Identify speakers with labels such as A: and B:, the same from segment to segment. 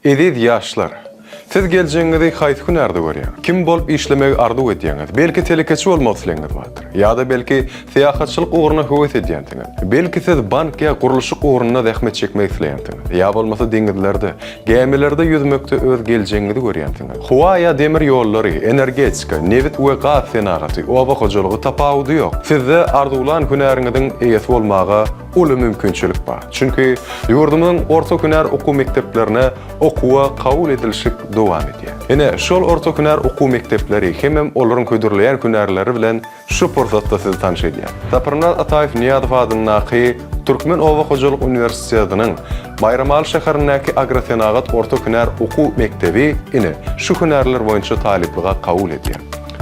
A: Eziz ýaşlar! Siz geljegiňizi haýsy hünärde görýäňiz? Kim bolup işlemegi arzuw edýäňiz? Belki telekeçi bolmak islegiňiz bardyr? Ýa-da belki syýahatçylyk ugruna höwes edýänsiňiz? Belki siz bank ýa gurluşyk ugrunda zähmet çekmek isleýänsiňiz? Ýa bolmasa deňizlerde, gämilerde ýüzmekde öz geljegiňizi görýänsiňiz? Howa ýa demir ýollary, energetika, nebit we gaz senagaty, oba hojalygy tapawudy ýok. Sizde arzuwlan hünäriňiziň eýesi bolmaga uly mümkinçilik bar. Çünki ýurdumyzyň orta hünär okuw mekdeplerine okuwa kabul edilişik dowam edýär. Ine, şol orta hünär okuw mekdepleri hemem olaryň hödürleýän hünärleri bilen şu pursatda sizi tanyş edýän. Saparmyrat Ataýew Nyýazow adyndaky Türkmen oba hojalyk uniwersitetiniň Baýramaly şäherindäki agrosenagat orta hünär okuw mekdebi ine, şu hünärler boýunça talyplyga kabul edýär.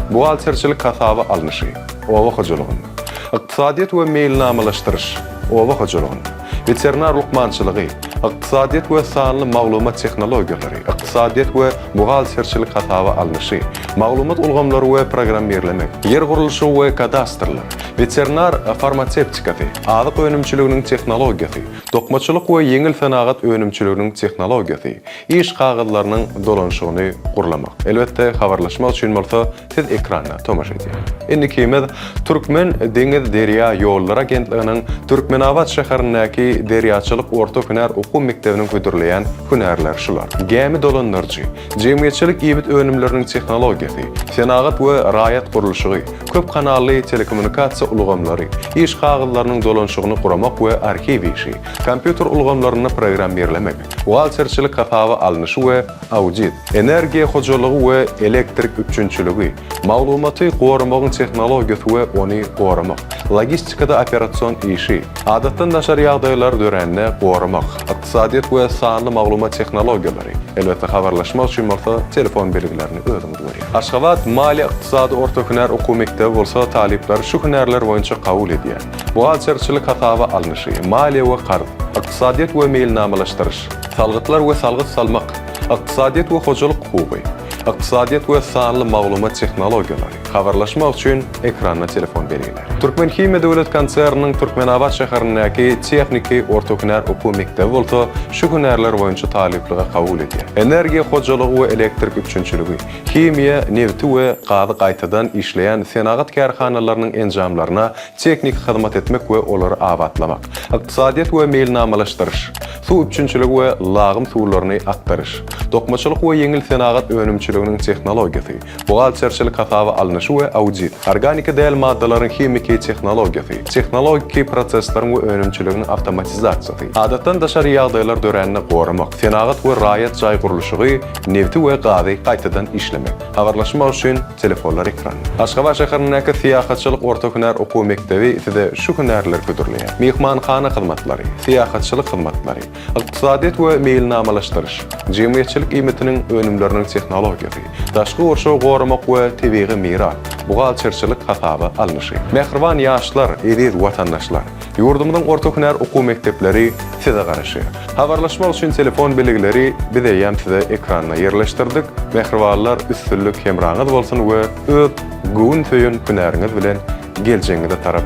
A: Buhgalterçilik hasaba alnyşy, oba hojalygynda. Ykdysadyýet we meýilnamalaşdyryş, oba hojalygynda. Weterinar lukmançylygy, ykdysadyýet we sanly maglumat tehnologiýalary, ykdysadyýet we buhgalterçilik hasaba alnyşy, maglumat ulgamlary we programmirlemek, ýer gurluşygy we kadastrlar, weterinar farmasewtikasy, azyk önümçiliginiň tehnologiýasy, dokmaçylyk we ýeňil senagat önümçiliginiň tehnologiýasy, iş kagyzlarynyň dolanyşygyny gurlamak. Elbetde, habarlaşmak üçin bolsa Siz ekranda tomaşa edýäňiz. Indikimiz Türkmen deňiz derýa ýollary agentliginiň Türkmenabat şäherindäki Derýaçylyk orta hünär okuw mekdebiniň hödürleýän hünärleri şular, gämi dolandyryjy, jemgyýetçilik iýmit önümleriniň tehnologiýasy, senagat we raýat gurluşygy, köp kanally telekommunikasiýa ulgamlary, iş kagyzlarynyň dolanyşygyny guramak we arhiw işi, kompýuter ulgamlarynda programmirlemek, buhgalterçilik hasaba alnyşy we audit, energiýa hojalygy we elektrik üpjünçiligi, maglumaty goramagyň tehnologiýasy we ony goramak, logistikada operasion işi, adatdan daşary ýagdaýlar dörände goramak, ykdysadyýet we sanly maglumat tehnologiýalary, elbetde habarlaşmak üçin bolsa telefon belgilerini özüňiz görýäňiz. Aşgabat maliýe-ykdysady orta hünär okuw mekdebi bolsa talyplary şu hünärler boýunça kabul edýär, buhgalterçilik hasaba alnyşy, maliýe we karz, ykdysadyýet we meýilnamalaşdyryş, salgytlar we salgyt salmak, Ykdysadyýet we hojalyk hukugy, Ykdysadyýet we sanly maglumat tehnologiýalary, habarlaşmak üçin ekranda telefon belgileri. Türkmenhimiýa döwlet konserniniň Türkmenabat şäherindäki tehniki orta hünär okuw mekdebi bolsa şu hünärler boýunça talyplyga kabul edýär, energiýa hojalygy we elektrik üpjünçiligi, himiýa, nebiti we gazy gaýtadan işleýän senagat kärhanalarynyň enjamlaryna tehniki hyzmat etmek we olary abatlamak, ykdysadyýet we meýilnamalaşdyryş, Suw üpjünçiligi we lagym suwlaryny akdyryş, dokmaçylyk we ýeňil senagat önümçiliginiň tehnologiýasy, buhgalterçilik hasaba alnyşy we audit, organiki däl maddalaryň himiki tehnologiýasy, tehnologiki prosesleriň we önümçiliginiň awtomatizasiýasy, adatdan daşary ýagdaýlar dörände goramak, senagat we raýat jaý gurluşygy, nebiti we gazy gaýtadan işlemek. Habarlaşmak üçin telefonlar ekranda. Aşgabat şäherindäki Syýahatçylyk orta hünär okuw mekdebi size şu hünärleri hödürleýär, myhmanhana hyzmatlary, syýahatçylyk hyzmatlary, ykdysadyýet we meýilnamalaşdyryş, jemgyýetçilik iýmitiniň önümleriniň tehnologiýasy, daşky gurşawy goramak we tebigy miras, buhgalterçilik hasaba alnyşy. Mähriban ýaşlar, eziz watandaşlar! Ýurdumyzyň orta hünär okuw mekdepleri size garaşýar. Habarlaşmak üçin telefon belgileri biz eýýäm size ekranda ýerleşdirdik. Mähribanlar üstünlik hemraňyz bolsun we öz göwün söýen hünäriňiz bilen geljegiňize tarap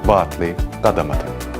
A: batly gadam atyň!